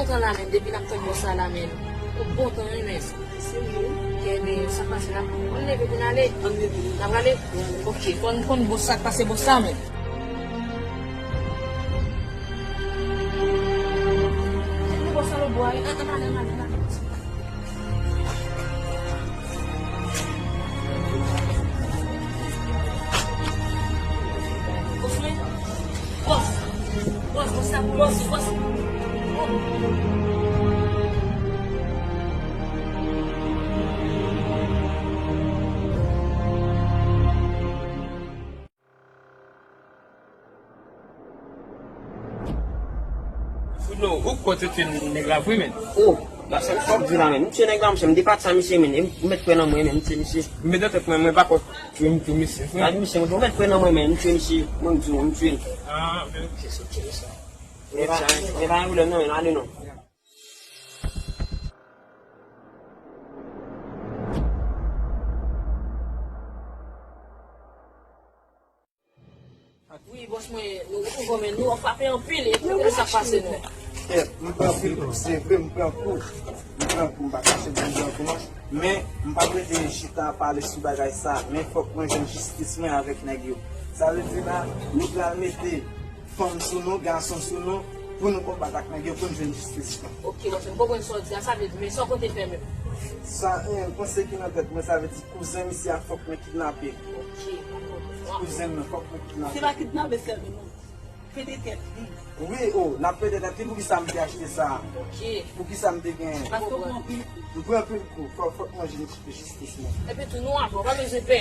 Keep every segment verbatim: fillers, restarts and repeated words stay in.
Tan la menm, depi n ap tann bòs la la menm. Yon bon tan wi menm. Serye? Kenbe, sa k pase la? Ann leve pou n ale. Ann leve. N ap ale? Ok, fò n konn bòs sa k pase bòs la menm. Kenbe bòs la lòtbò a wi. Ann, ann ale, ann ale, ann ale. Bòs mwen. Bòs. Bòs, bòs la pou bòs, bòs. Bruno, ou kwè w te tye nèg la vre, men? Oh, la sa m fòk di la, men. M tye nèg la, monchè, m depatcha misye, men. E m mèt kwè nan mwen, men, m tye misye. Men nan tèt mwen, mwen pa kwè w tye misye, frè. Gade misye, monchè, ou mèt kwè nan mwen, men, m tye misye. Mwen, m di w, m tye l. Ah, men ok, se ok, sa. E pa, e pa yon pwoblèm, non, men, ale, non. Wi, bòs mwen, nou, nou, nou, men nou frape anpil, e kote sa pase nou? Kèt, m pran anpil kou, se vre, m pran kou. M pran kou, m pa kache, m pran kou, non. Men, m p ap rete chita pale sou bagay sa, men fòk mwen jwenn jistis mwen avèk nèg yo. Sa vle di la, nou pral mete fanm sou nou, gason sou nou, pou nou konbat ak nèg yo, pou n jwenn jistis nou. Ok, bòs, m konprann sa w di a, sa vle di, men sa w konte fè menm? Sa, eh, panse ki nan tèt mwen, sa vle di kouzen misye a fòk mwen kidnape. Ok, dakò. Kouzen mwen, fòk mwen kidnape. Se pa kidnape sèlman, non. Pete tèt li. Wi, o, n ap pete tèt li, poukisa m te achte sa? Ok. Poukisa m te genyen? Paske w pran anpil kou. M pran anpil kou, fò, fòk mwen jwenn jistis mwen. Epi tou, nou avè w, pa bezwen pè.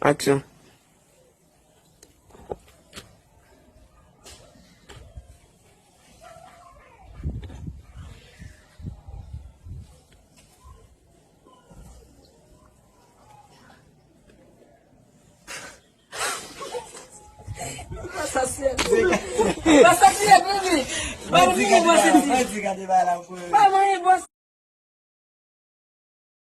Aksyon.